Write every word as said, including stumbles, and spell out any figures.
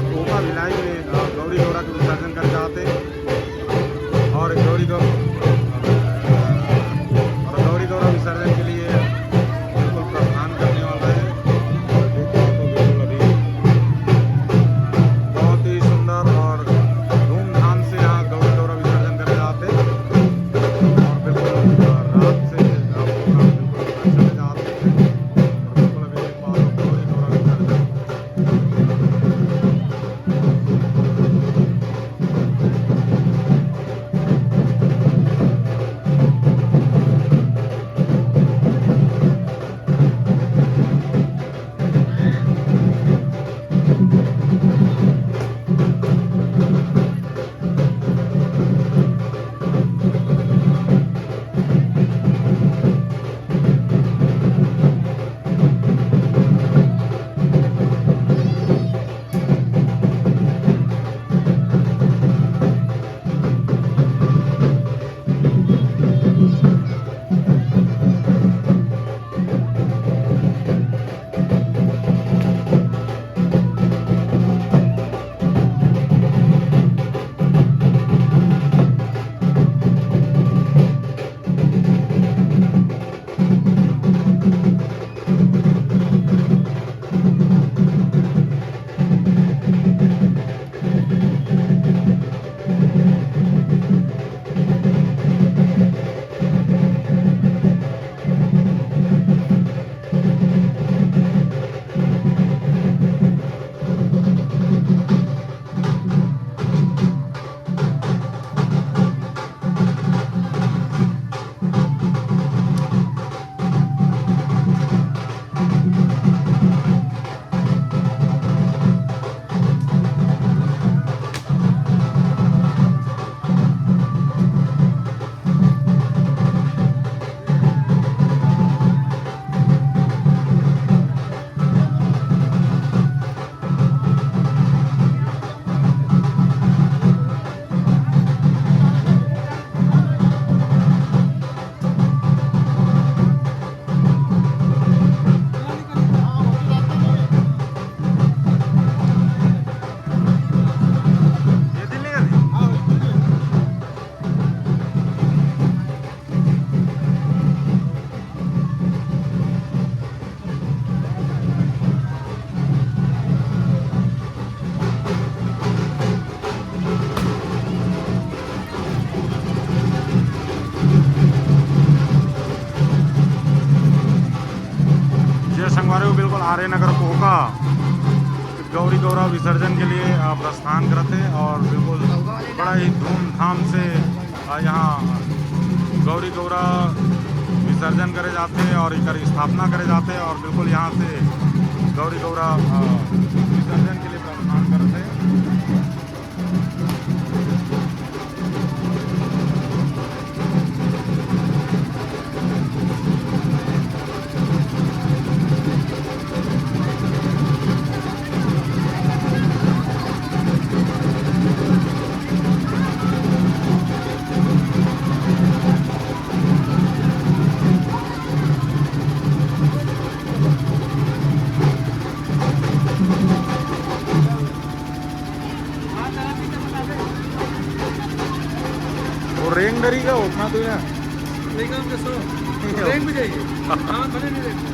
Copa Bhilai में, अ, गौरी गौरा के विसर्जन करे जात हे और गौरी गौ-, और गौरी गौरा विसर्जन के लिए बिल्कुल प्रस्थान करने वाला है। और देखिए तो बिल्कुल अभी बहुत ही सुंदर और धूमधाम से यहाँ गौरी गौरा विसर्जन करे जात हे। और बिल्कुल, अ, रात से, अ, program बिल्कुल चले जात हे। और बिल्कुल अभी पालो गौरी गौरा विसर्जन। जी संगवारी हो, बिल्कुल आर्य नगर कोपा गौरी गौरा विसर्जन के लिए, अ, प्रस्थान करत हे और बिल्कुल बड़ा ही धूमधाम से, अ, यहाँ गौरी गौरा विसर्जन करे जाथे और एकर स्थापना करे जाथे और बिल्कुल यहाँ से गौरी गौरा, अ, विसर्जन के लिए प्रस्थान करत हे। वो रेंग डरी का उठना तो यार। रेंग भी जाएगी। हाँ, भले नहीं रेंग।